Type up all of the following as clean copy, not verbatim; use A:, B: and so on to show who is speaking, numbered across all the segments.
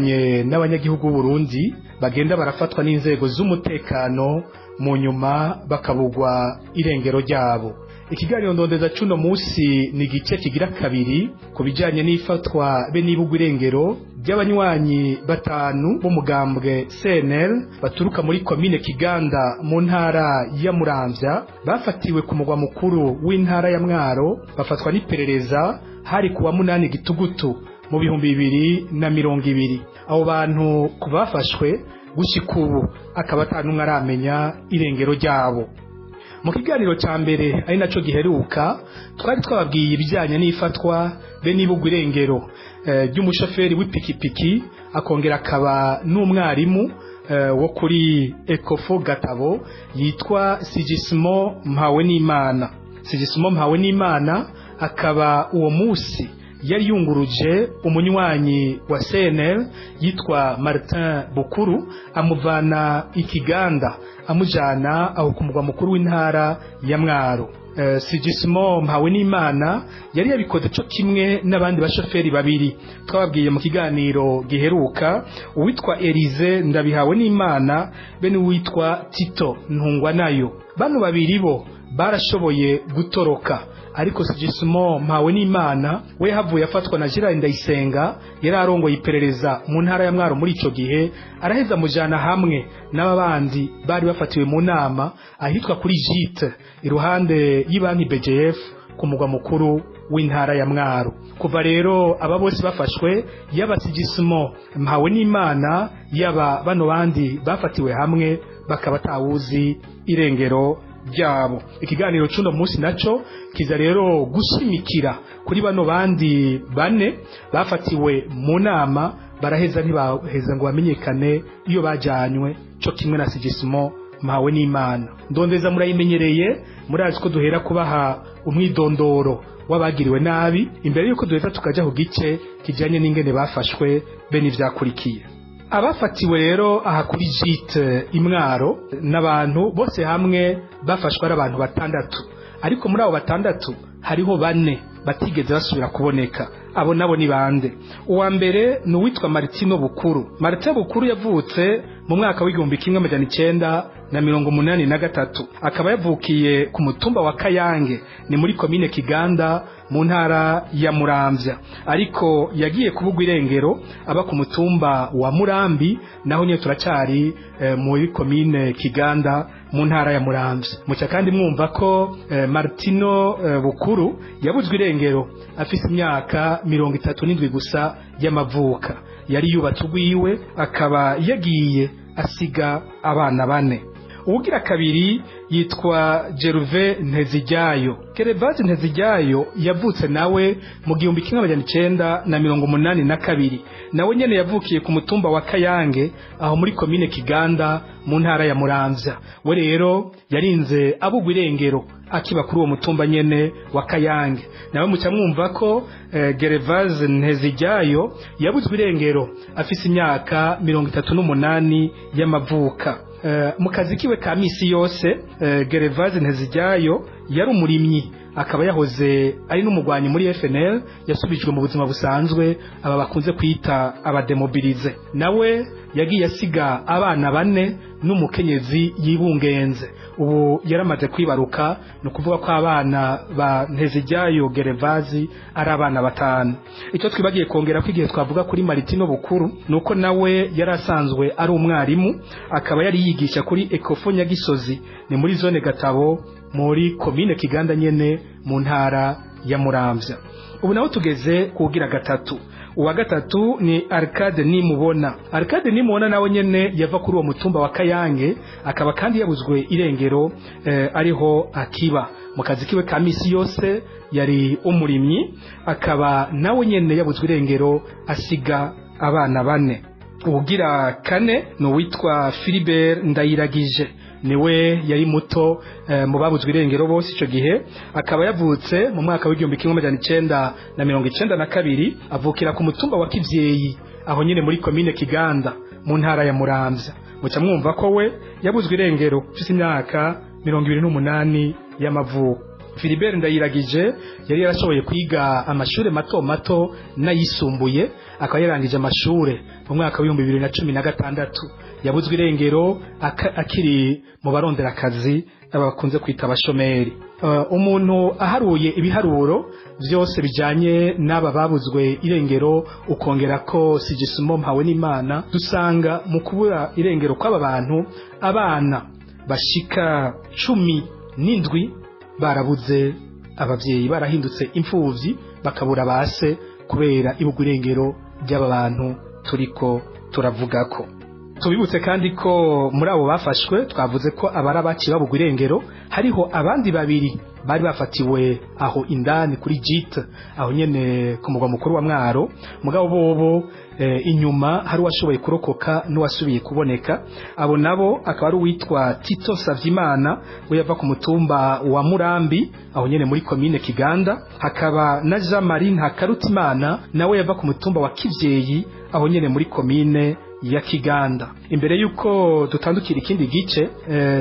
A: Ibijanye n'abanyagihugu b'Uburundi bagenda barafatwa n'inzego z'umutekano, mu nyuma bakabugwa irengero ryabo. Ikiganiro Ndondeza cuno musi ni igice kigira kabiri ku bijanye n'ifatwa be n'ibugwa irengero ry'abanywanyi batanu b'umugambwe CNL baturuka muri komine Kiganda mu ntara ya Muramvya, bafatiwe ku mugwa mukuru w'intara ya Mwaro, bafatwa n'iperereza. Hari kuwa 8 Gitugutu mu 2020. Abo bantu kubafashwe gushika ubu akaba atanumwe aramenya irengero ryabo. Mu kiganiro ca mbere, ari naco giheruka, twari twababwiye ibijyanye n'ifatwa be n'ibugwa irengero ry'umushoferi w'ipikipiki, akongera akaba n'umwarimu wo kuri Ecofo Gatabo, yitwa Sigismo Mpawenimana. Sigismo Mpawenimana akaba uwo musi yari yunguruje umunywanyi wa CNL yitwa Martin Bukuru, amuvana Ikiganda amujana aho ku mugwa mukuru w'intara ya Mwaro. Sigismo Mpawenimana yari yabikoze co kimwe n'abandi bashoferi babiri twababwiye mu kiganiro giheruka, uwitwa Elize Ndabihawe n'Imana be n'uwitwa Tito Ntungwa nayo. Bano babiri bo barashoboye gutoroka, ariko Sigismo Mpawenimana we havuye afatwa na Gerard Ndayisenga yari arongoye iperereza mu ntara ya Mwaro muri ico gihe, araheza amujana hamwe n'ababandi bari bafatiwe mu nama ahitwa kuri Gite, iruhande y'ibanki BGF, ku mugwa mukuru w'intara ya Mwaro. Kuva rero aba bose bafashwe, yaba Sigismo Mpawenimana, yaba bano bandi bafatiwe hamwe, bakaba atawuzi irengero ryabo. Ikiganiro cuno munsi naco kiza rero gushimikira kuri bano bandi bane bafatiwe mu nama, baraheza ntibaheza ngo bamenyekane iyo bajanywe, co kimwe na Sigismo Mpawenimana. Ndondeza murayimenyereye, murazi ko duhera kubaha umwidondoro w'abagiriwe nabi imbere yuko duheza tukaja ku gice kijanye n'ingene bafashwe be n'ivyakurikiye. Abafatiwe rero aha kuri Gite Imwaro n'abantu bose hamwe bafashwe ari abantu batandatu, ariko muri abo batandatu hariho bane batigeze basubira kuboneka. Abo nabo ni bande? Uwa mbere ni uwitwa Martino Bukuru. Martin Bukuru yavutse mu mwaka w'1983, akaba yavukiye ku mutumba wa Kayange, ni muri komine Kiganda mu ntara ya Muramvya, ariko yagiye kubugwa irengero aba ku mutumba wa Murambi, naho nyine turacari muri komine Kiganda mu ntara ya Muramvya. Muca kandi mwumva ko Martino Bukuru yabuzwe irengero afise imyaka 37 gusa y'amavuka. Yari yubatse ugwiwe, akaba yagiye asiga abana bane. Uwugira kabiri yitwa Geruve Ntezijyayo. Gerevaze Ntezijyayo yavutse nawe mu 1982. Nawe nyene yavukiye ku mutumba wa Kayange, aho muri komine Kiganda mu ntara ya Muramvya. We rero yarinze abugwa irengero akiba kuri uwo mutumba nyene wa Kayange. Nawe muca mwumva ko Gerevaze Ntezijyayo yabuzwe irengero afise imyaka 38 y'amavuka. Mu kazi kiwe ka misi yose, Gerevaze Ntezijyayo yari umurimyi, akaba yahoze ari n'umugwanyi muri FNL yasubijwe mu buzima busanzwe, aba bakunze kwita aba démobilisés. Nawe yagiye asiga abana bane n'umukenyezi yibungenze. Ubu yaramaze kwibaruka, ni ukuvuga ko abana ba Ntezijyayo Gerevazi ari abana batanu. Icyo twibagiye kongera ko igihe twavuga kuri Martino Bukuru ni uko nawe yari asanzwe ari umwarimu, akaba yari yigisha kuri Ecofo Nyagisozi, ni muri zone Gatabo muri komine Kiganda nyene mu ntara ya Muramvya. Ubu naho tugeze kugira gatatu. Uwa gatatu ni Arcade Nimubona. Arcade Nimubona nawe nyene yava kuri uwo mutumba wa Kayange, akaba kandi yabuzwe irengero ariho akiba. Mu kazi kiwe ka misi yose yari umurimyi, akaba nawe nyene yabuzwe irengero asiga abana bane. Uwugira kane ni uwitwa Philibert Ndayiragije. Niwe yari muto mu babuzwe irengero bose ico gihe, akaba yavutse mu mwaka w'1992, avukira ku mutumba wa Kivyeyi, aho nyine muri komine Kiganda mu ntara ya Muramvya. Muca mwumva ko we yabuzwe irengero afise imyaka 28 y'amavuko. Philibert Ndayiragije yari yarashoboye kwiga amashure mato mato n'ayisumbuye, akaba yarangije amashure mu mwaka w'ibihumbi 2016. Yabuzwe irengero akiri mu baronderakazi bakunze kwita abashomeri. Umuntu aharuye ibiharuro byose bijanye n'aba babuzwe irengero, ukongera ko Sigismond Mpawenimana, dusanga mu kubura irengero kw'aba bantu abana bashika 17 barabuze abavyeyi, barahindutse imfuvyi, bakabura base kubera ibugwa irengero ry'aba bantu turiko turavugako. Tubibutse kandi ko muri abo bafashwe twavuze ko abari abaciye babugwa irengero, hariho abandi babiri bari bafatiwe aho indani kuri gîte, aho nyene ku mugwa mukuru wa Mwaro. Mugabo bobo inyuma hari uwashoboye kurokoka n'uwasubiye kuboneka. Abo nabo akaba ari uwitwa Tito Savyimana, we yava ku mutumba wa Murambi aho nyene muri komine Kiganda, hakaba na Jean Marie Ntakarutimana nawe yava ku mutumba wa Kivyeyi aho nyene muri komine ya Kiganda. Imbere yuko dutandukira ikindi gice,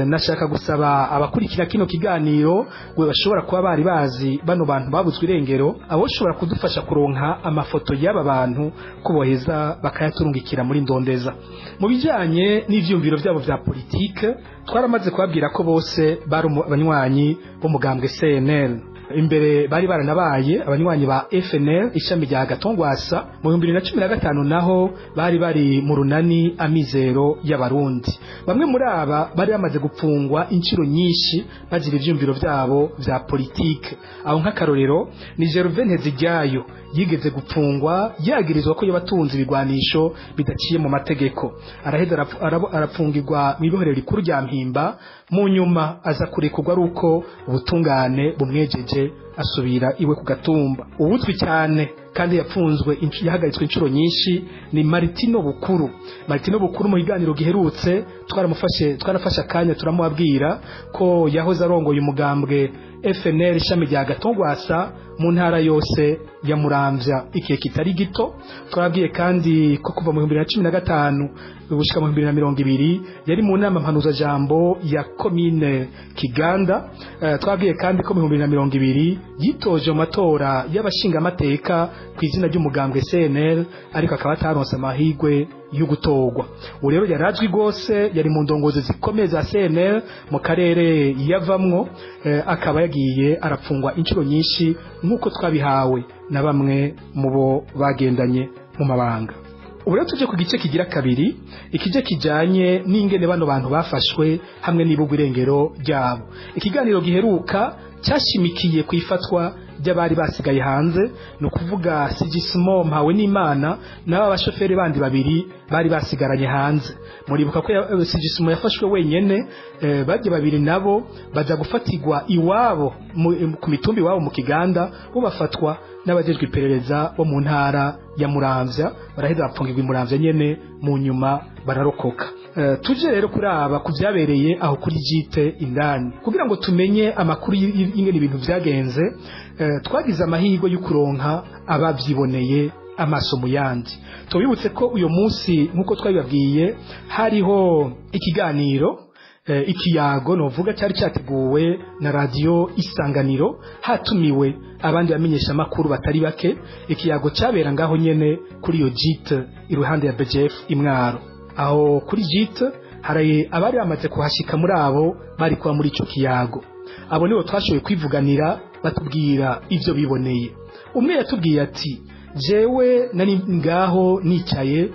A: nashaka gusaba abakurikira kino kiganiro ngo bashobora kuba bari bazi bano bantu babuzwe irengero, abo shobora kudufasha kuronka amafoto y'aba bantu kuboheza bakayaturungikira muri Ndondeza. Mu bijanye n'ivyumviro vyabo vya politike, twaramaze kubabwira ko bose bari abanywanyi b'umugambwe CNL. Imbere bari baranabaye abanywanyi ba FNL ishami rya Gatongwasa. Mu 2015 naho bari bari mu runani Amizero y'Abarundi. Bamwe muri aba bari bamaze gupfungwa inshuro nyinshi bazira ivyumviro vyabo vya politike. Aho nk'akarorero ni Gervais Nteziryayo, yigeze gupfungwa yagirizwa ko yabatunze ibigwanisho bidaciye mu mategeko, araheza arapfungirwa mu ibohero rikuru rya Mpimba. Mu nyuma aza kurekurwa ari uko ubutungane bumwejeje, asubira iwe ku gatumba. Uwuzwi cyane kandi yapfunzwe, yahagaritswe inshuro nyinshi ni Martino Bukuru. Martino Bukuru mu kiganiro giherutse twaramufashe, twarafashe akanya turamubabwira ko yahoze arongoye umugambwe FNL ishami rya Gatongwasa mu ntara yose ya Muramvya igihe kitari gito. Twabwiye kandi ko kuva mu 2015 gushika mu 2020 yari mu nama mpanuzajambo ya komine Kiganda. Twabwiye kandi ko mu 2020 yitoje mu matora y'abashingamateka ku izina ry'umugambwe CNL, ariko akaba ataronse amahirwe yo gutorwa. Ubu rero yarazwi rwose, yari mu ndongozi zikomeye za CNL mu karere yavamwo, akaba yagiye arapfungwa inshuro nyinshi nk'uko twabihawe na bamwe mu bo bagendanye mu mabanga. Ubu rero tuje ku gice kigira kabiri, ikice kijanye n'ingene bano bantu bafashwe hamwe n'ibugwa irengero ryabo. Ikiganiro giheruka cyashimikiye ku ifatwa ry'abari basigaye hanze, ni ukuvuga Sigismond Mpawenimana n'aba bashoferi bandi babiri bari basigaranye hanze. Muribuka ko Sigismond yafashwe wenyene, bajya babiri nabo baza gufatirwa iwabo ku mitumba iwabo mu Kiganda, bo bafatwa n'abajejwe iperereza bo mu ntara ya Muramvya, baraheza bapfungirwa i Muramvya nyene, mu nyuma bararokoka. Tuje rero kuraba ku vyabereye aho kuri gîte indani kugira ngo tumenye amakuru y'ingene ibintu vyagenze. Twagize amahirwe yo kuronka abavyiboneye amaso mu yandi. Tubibutse ko uyo munsi nk'uko twabibabwiye hariho ikiganiro, ikiyago novuga, cyari cyateguwe na radio Isanganiro, hatumiwe abandi bamenyesha makuru batari bake. Ikiyago cyabera ngaho nyene kuri iyo gîte iruhande ya BGF Imwaro. Aho kuri gîte hari abari bamaze kuhashika, muri abo bari kuba muri ico kiyago. Abo nibo twashoboye kwivuganira, batubwira ivyo biboneye. Umwe yatubwiye ati: "Jewe nari ngaho nicaye,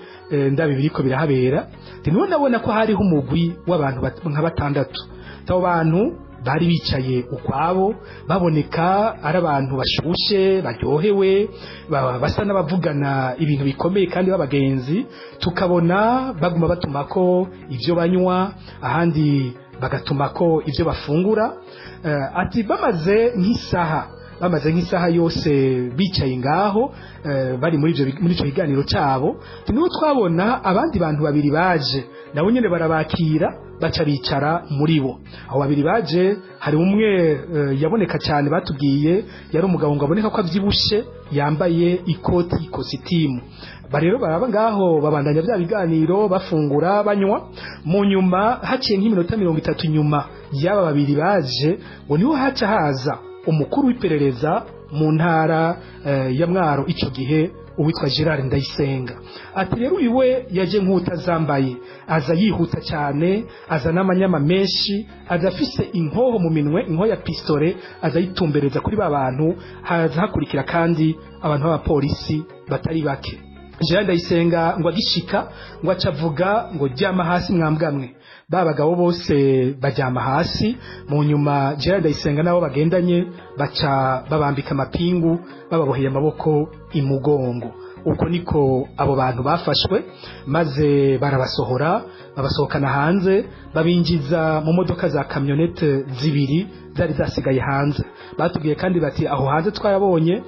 A: ndabi biriko birahabera, niho nabona ko hariho umugwi w'abantu nka batandatu. Abo bantu bari bicaye ukwabo, baboneka ari abantu bashushe, baryohewe, basa n'abavugana ibintu bikomeye kandi b'abagenzi. Tukabona baguma batumako ivyo banywa, ahandi bagatumako ivyo bafungura." Ati bamaze nk'isaha yose bicaye ngaho, bari muri ico kiganiro cabo, niho twabona abandi bantu babiri baje, nabo nyene barabakira, baca bicara muri bo. Abo babiri baje, hari umwe yaboneka cyane, batubwiye yari umugabo ngo aboneka ko avyibushe, yambaye ikoti, ikositimu. Rero baraba ngaho, babandanya bya biganiro, bafungura, banywa. Mu nyuma haciye nk'iminota 30 nyuma y'aba babiri baje, ngo niho haca haza umukuru w'iperereza mu ntara ya Mwaro ico gihe, uwitwa Gerard Ndayisenga. Ati rero uyu we yaje nk'utazambaye, aza yihuta cyane, aza n'amanyama menshi, aza afise inkoho mu minwe, inkoho ya pistole, aza yitumbereza kuri ba bantu. Haza hakurikira kandi abantu b'abapolisi batari bake. Gerard Ndayisenga ngo agishika ngo acavuga ngo ryama hasi mwambwamwe. Ba bagabo bose bajyama hasi. Mu nyuma Gerard Ndayisenga nabo bagendanye baca babambika amapingu, bababoheye amaboko imugongo. Uko niko abo bantu bafashwe, maze barabasohora, babasohokana hanze, babinjiza mu modoka za kamyonete zibiri zari zasigaye hanze. Batubwiye kandi bati aho hanze twarabonye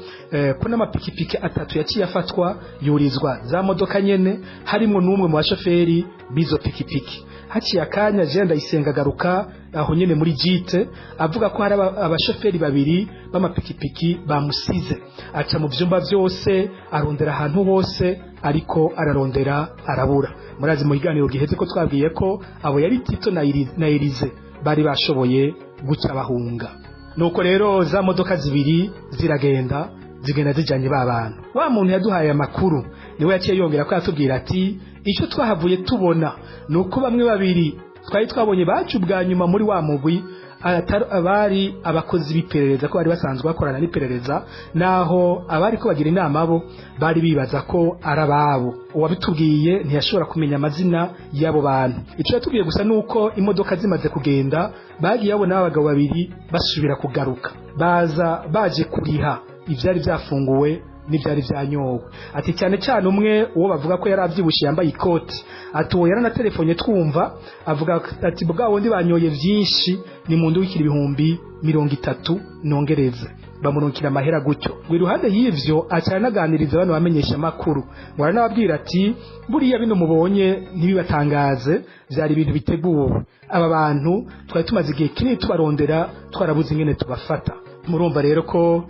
A: ko n'amapikipiki atatu yaciye afatwa, yurizwa za modoka nyene, harimo n'umwe mu bashoferi b'izo pikipiki. Haciye akanya Jean Ndayisenga agaruka aho nyene muri gite, avuga ko hari abashoferi babiri b'amapikipiki bamusize. Aca mu vyumba vyose, arondera ahantu hose, ariko ararondera arabura. Murazi mu kiganiro giheze ko twabwiye ko abo yari Tito na Elize bari bashoboye guca bahunga. Nuko rero za modoka zibiri ziragenda, zigenda zijanye ba bantu. Wa muntu yaduhaye amakuru niwe yaciye yongera ko yatubwira ati icyo twahavuye tubona nuko bamwe babiri twari twabonye bacu bwa nyuma muri wa mugwi abari abakozi b'iperereza, ko bari basanzwe bakorana n'iperereza, naho abari ko bagira inama bo bari bibaza ko ari ababo. Uwabitubwiye ntiyashobora kumenya amazina y'abo bantu. Icyo yatubwiye gusa nuko imodoka zimaze kugenda bagiye babona abagabo babiri basubira kugaruka, baza baje kuriha ivyari byafunguwe n'ivyari byanyowe. Ati cyane cyane umwe uwo bavuga ko yari avyibushe yambaye ikoti, ati uwo yaranatelefonye twumva avuga ati bwa wundi banyoye vyinshi, ni mu ndukira 30,000 nongereze. Bamurungikira amahera gutyo. Ngo iruhande y'ivyo aca anaganiriza bano bamenyesha makuru, ngo aranababwira ati buriya bino mubonye ntibibatangaze, vyari ibintu biteguwe. Aba bantu twari tumaze igihe kinini tubarondera, twarabuze ingene tubafata. Murumva rero ko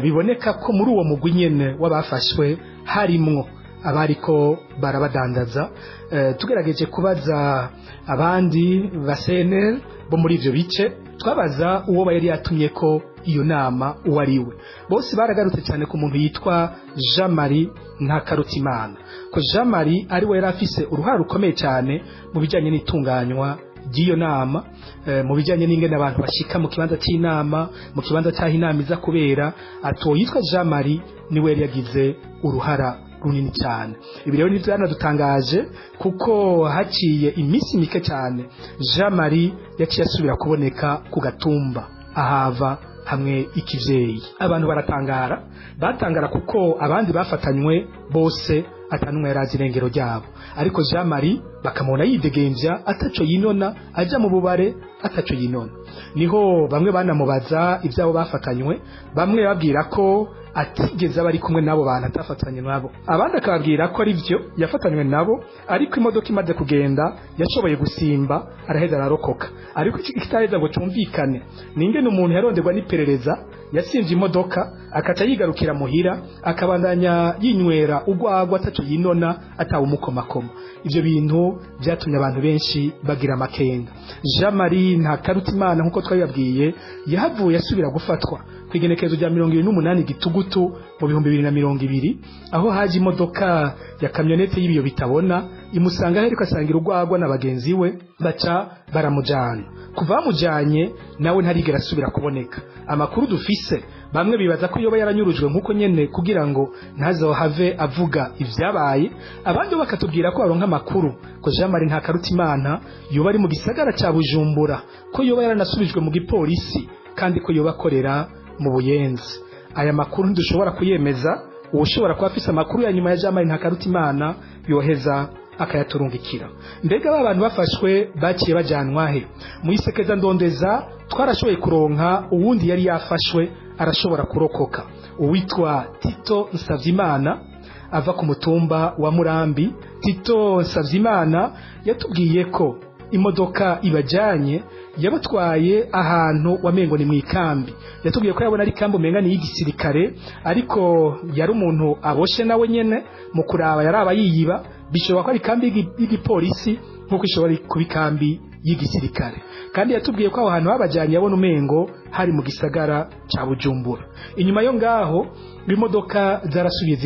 A: biboneka ko muri uwo mugwi nyene w'abafashwe harimwo abariko barabadandaza. Tugerageje kubaza abandi ba CNL bo muri ivyo bice, twabaza uwo yari yatumye ko iyo nama uwo ari we, bose baragarutse cyane ku muntu yitwa Jean Marie Ntakarutimana, ko Jean Marie ari we yari afise uruhare rukomeye cyane mu bijyanye n'itunganywa ry'iyo nama, mu bijyanye n'ingene abantu bashika mu kibanza cy'inama, mu kibanza cy'aho inama iza kubera. Ati yitwa Jean Marie niwe yari yagize uruhara runini cyane. Ibi rero ntibyanadutangaje kuko haciye iminsi mike cyane Jean Marie yaciye asubira kuboneka ku gatumba ahava hamwe ikivyeyi. Abantu baratangara, batangara kuko abandi bafatanywe bose atanumwe yarazi irengero ryabo, ariko Jean Marie bakamubona yidegemvya ataco yinona, aja mu bubare ataco yinona. Niho bamwe banamubaza ivyabo bafatanywe, bamwe babwira ko atigeze abari kumwe nabo bantu, atafatanye nabo, abandi akababwira ko ari vyo yafatanywe nabo, ariko imodoka imaze kugenda yashoboye gusimba araheza ararokoka. Ariko ikitaheza ngo cumvikane ningene umuntu yaronderwa n'iperereza yasimvye imodoka akaca yigarukira muhira, akabandanya yinywera ugwagwa ataco yinona, atawumukomakoma. Ivyo bintu byatumye abantu benshi bagira amakenga. Jean Marie Ntakarutimana nkuko twabibabwiye yahavuye asubira gufatwa ku igenekerezo rya 28 Gitugutu mu 2020, aho haje imodoka ya kamyonete y'ibiyo bitabona imusanga aho asangira urwagwa na bagenzi we, baca baramujana. Kuva bamujanye nawe ntarigera asubira kuboneka. Amakuru dufise, bamwe bibaza ko yoba yaranyurujwe nkuko nyene kugira ngo ntazohave avuga ivyabaye, abandi bakatubwira ko baronka amakuru ko Jean Marie Ntakarutimana yoba ari mu gisagara ca Bujumbura, ko yoba yaranasubijwe mu gipolisi, kandi ko yoba akorera mu Buyenzi. Aya makuru ntidushobora kuyemeza. Ushobora kuba afise amakuru ya nyuma ya Jean Marie Ntakarutimana yoheza akayaturungikira. Mbega ba bantu bafashwe baciye bajanwa he? Mu isekeza ndondeza twarashoboye kuronka uwundi yari yafashwe arashobora kurokoka, uwitwa Tito Nsavyimana ava ku mutumba wa Murambi. Tito Nsavyimana yatubwiye ko imodoka ibajanye yabatwaye ahantu wamengo ni mwikambi. Yatubwiye ko yabona ari kambi umenga ni y'igisirikare, ariko yari umuntu aboshe nawe nyene mu kuraba yaraba yiyiba, bishobora ko ari kambi y'igipolisi nkuko ishobora kuba ikambi y'igisirikare. Kandi yatubwiye ko aho hantu babajyanye abona umengo hari mu gisagara ca Bujumbura. Inyuma yo ngaho imodoka zarasubiye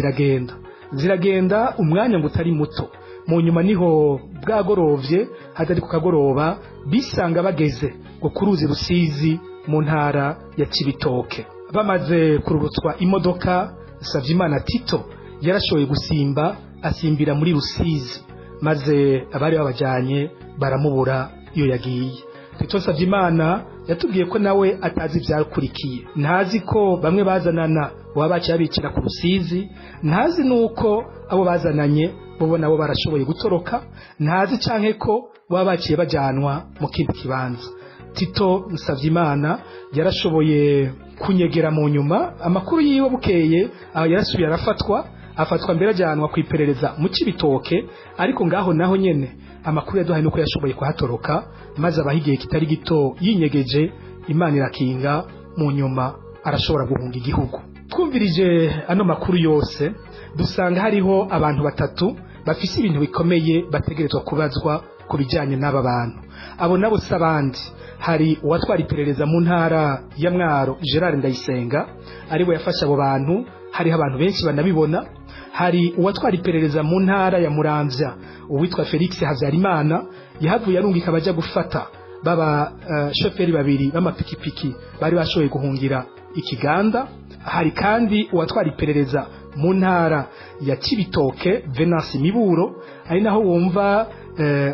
A: ziragenda umwanya ngo utari muto. Mu nyuma niho bwagorovye hatari ku kagoroba bisanga bageze ngo kuruzi Rusizi mu ntara ya Cibitoke. Bamaze kururutswa imodoka, Savyimana Tito yarashoboye gusimba asimbira muri Rusizi, maze abari babajyanye baramubura iyo yagiye. Tito Savyimana yatubwiye ko nawe atazi ivyakurikiye, ntazi ko bamwe bazanana baba baciye babicira ku Rusizi, ntazi nuko abo bazananye bo nabo barashoboye gutoroka, ntazi canke ko baba baciye bajanwa mu kindi kibanza. Tito Nsavyimana yarashoboye kunyegera mu nyuma amakuru yiwe bukeye yarasubiye arafatwa, afatwa mbere ajanwa kwiperereza mu Cibitoke, ariko ngaho naho nyene amakuru yaduhaye nuko yashoboye kuhatoroka, maze abaho igihe kitari gito yinyegeje. Imana irakinga, mu nyuma arashobora guhunga igihugu. Twumvirije ano makuru yose dusanga hariho abantu batatu bafise ibintu bikomeye bategerezwa kubazwa ku bijyanye n'aba bantu. Abo nabo si abandi, hari uwatwara iperereza mu ntara ya Mwaro Gerard Ndayisenga, ariwe yafashe abo bantu, hariho abantu benshi banabibona. Hari uwatwara iperereza mu ntara ya Muramvya uwitwa Felix Havyarimana, yahavuye arungika abaja gufata baba shoferi babiri b'amapikipiki bari bashoboye guhungira ikiganda. Hari kandi uwatwara iperereza mu ntara ya Cibitoke Venance Miburo, ari naho wumva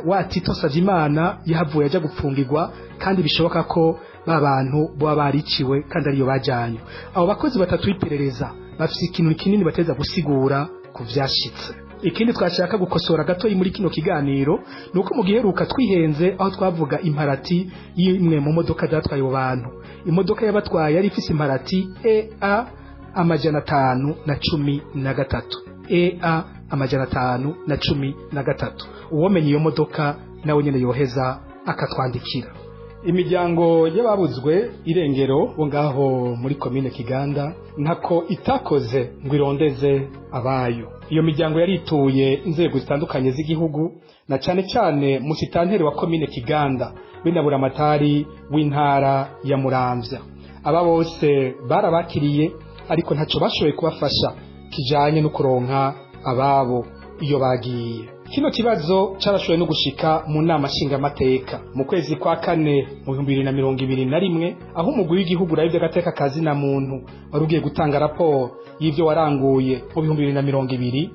A: wa Tito Savyimana yahavuye aja gupfungirwa, kandi bishoboka ko ba bantu bo bariciwe kandi ariyo bajanywe. Abo bakozi batatu b'iperereza bafise ikintu kinini bateza gusigura ku vyashitse. Ikindi twashaka gukosora gato muri kino kiganiro nuko mu giheruka twihenze aho twavuga imparati y'imwe mu modoka zatwaye abo bantu. Imodoka yabatwaye yari ifise imparati EA 513, EA 513. Uwomenye iyo modoka nawe nyene yoheza akatwandikira. Imiryango y'ababuzwe irengero bo ngaho muri komine Kiganda ntako itakoze ngo irondeze abayo. Iyo miryango yarituye inzego zitandukanye z'igihugu, na cyane cyane musitanteri wa komine Kiganda binabura amatari w'intara ya Muramvya. Aba bose barabakiriye, ariko ntaco bashoboye kubafasha kijanye no kuronka ababo iyo bagiye. Kino kibazo carashoboye no gushika mu nama nshingamateka mu kwezi kwa kane mu 2021, aho umugwi w'igihugu uraba ivy'agateka kazina muntu wari ugiye gutanga raporo y'ivyo waranguye mu 2020.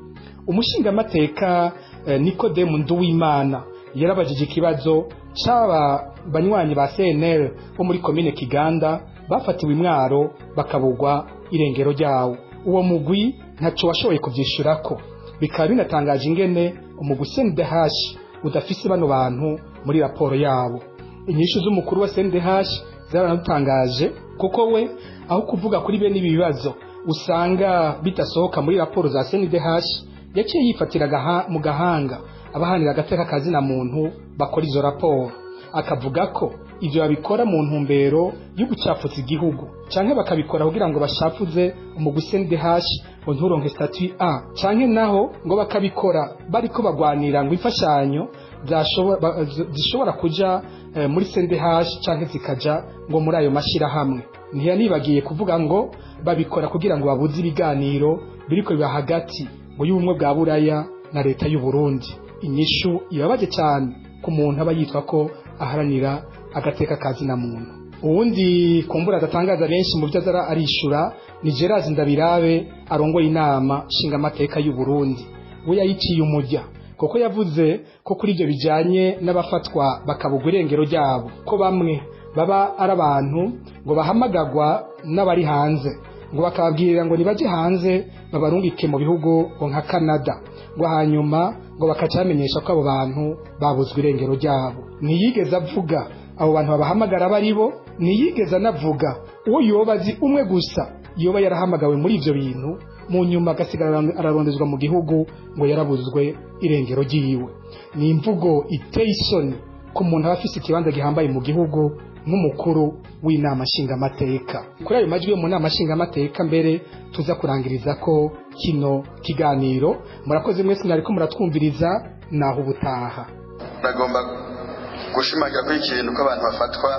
A: Umushingamateka Nikodemu Nduwimana yarabajije ikibazo c'aba banywanyi ba CNL bo muri komine Kiganda bafatiwe imwaro bakabugwa irengero ryawo. Uwo mugwi ntaco washoboye kuvyishurako, bikaba binatangaje ingene umugwi CNDH udafise bano bantu muri raporo yabo. Inyishu z'umukuru wa CNDH zaranadutangaje, kuko we aho kuvuga kuri bene ibi bibazo usanga bidasohoka muri raporo za CNDH, yaciye yifatira mu gahanga abahanira agateka kazina muntu bakora izo raporo, akavuga ko ivyo babikora mu ntumbero yo gucafuza igihugu, canke bakabikora kugira ngo bashafuze umugwi CNDH ngo nturonke statut A, canke naho ngo bakabikora bariko bagwanira ngo imfashanyo zishobora kuja muri CNDH canke zikaja ngo muri ayo mashirahamwe. Ntiyanibagiye kuvuga ngo babikora kugira ngo babuze ibiganiro biriko biba hagati ngo y'ubumwe bwa Buraya na leta y'u Burundi. Inyishu ibabaje cyane ku muntu aba yitwa ko aharanira agateka kazina muntu. Uwundi kumbura adatangaza benshi mu byo azara arishura ni Gerard Ndabirabe arongoye inama nshingamateka y'u Burundi. We yayiciye umujya kuko yavuze ko kuri ibyo bijanye n'abafatwa bakabugwa irengero ryabo, ko bamwe baba ari abantu ngo bahamagagwa n'abari hanze, ngo bakababwirira ngo nibaje hanze babarungike mu bihugu ngo nka Canada, ngo hanyuma ngo bakacamenyesha ko abo bantu babuzwe irengero ryabo. Ntiyigeze avuga abo bantu babahamagara baribo, ntiyigeze anavuga uwo yoba azi umwe gusa yoba yarahamagawe muri ivyo bintu, mu nyuma agasigara ararondezwa mu gihugu ngo yarabuzwe irengero ryiwe. Ni imvugo iteye isoni ku muntu aba afise ikibanza gihambaye mu gihugu nk'umukuru w'inama nshingamateka. Kuri ayo majwi yo mu nama nshingamateka mbere tuza kurangiriza ko kino kiganiro. Murakoze mwese mwariko muratwumviriza, naho ubutaha.
B: Nagomba Gushimangira ko ikintu ko abantu bafatwa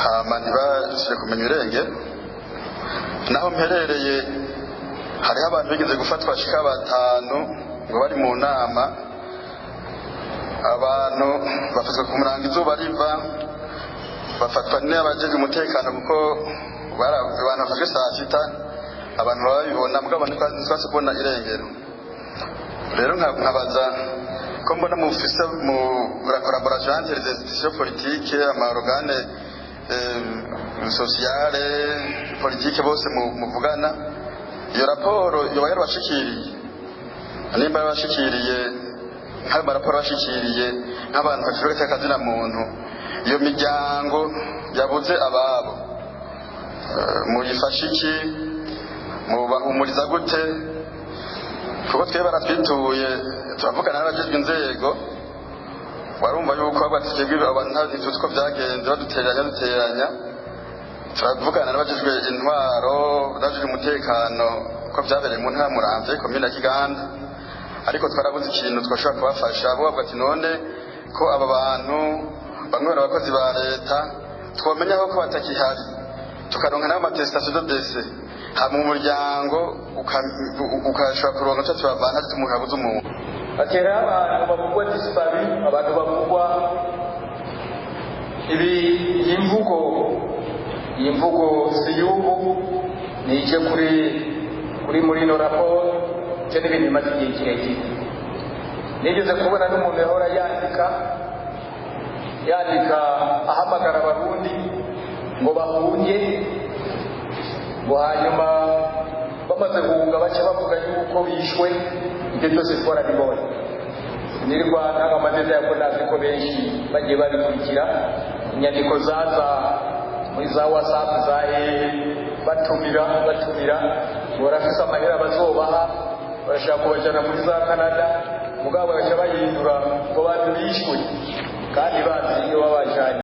B: hama ntibasubire kumenya irengero. Naho mperereye hariho abantu bigeze gufatwa bashika 5 ngo bari mu nama. Abantu bafatwa ku murango izuba riva, bafatwa n'abajejwe umutekano kuko abantu bafashwe saa 6, abantu babibona mugabo ntitwase kubona irengero. Rero nkabaza ko mbona mufise mu la collaboration entre les institutions politiques, ama organe sociale politike bose muvugana, iyo raporo yoba yarabashikiriye? Nimba yarabashikiriye, nk'ayo maraporo bashikiriye nk'abantu bafite akazina muntu, iyo miryango yabuze ababo muyifashe iki? Mubahumuriza gute? Kuko twe baratwituye, turavugana n'abajejwe inzego, warumva yuko twebwe abantu ntituzi ko byagenze, baduteranya duteranya. Turavugana n'abajejwe intwaro, n'abajejwe umutekano, ko byabereye mu ntara Muramvya, komine ya Kiganda, ariko twarabuze ikintu twashobora kubafasha. Bo bavuga ati none ko aba bantu bamwe bari abakozi ba leta, twomenya ko batakihari, tukaronka n'ayo attestation de décès, hama umuryango ukashobora kuronka icyo tubavana tumuhabuze umuntu.
C: Ati hariho abantu bavugwa disparus, abantu bavugwa ibi. Iyi mvugo si y'ubu, ni ije kuri muri ino raporo cyo n'ibintu bimaze igihe kirekire. Nigeze kubona n'umuntu yahora yandika ahamagara Abarundi ngo bahunge, ngo hanyuma bamaze guhunga baca bavuga yuko bishwe. Ibyo byose twarabibonye. Nirwa ntanga amazina yako, nazi ko benshi bagiye babikurikira, inyandiko zaza muri za WhatsApp za hehe, batumira ngo barafise amahera bazobaha, barashaka kubajana muri za Canada, mugabo bagaca bahindura ngo bantu bishwe kandi bazi iyo babajanye.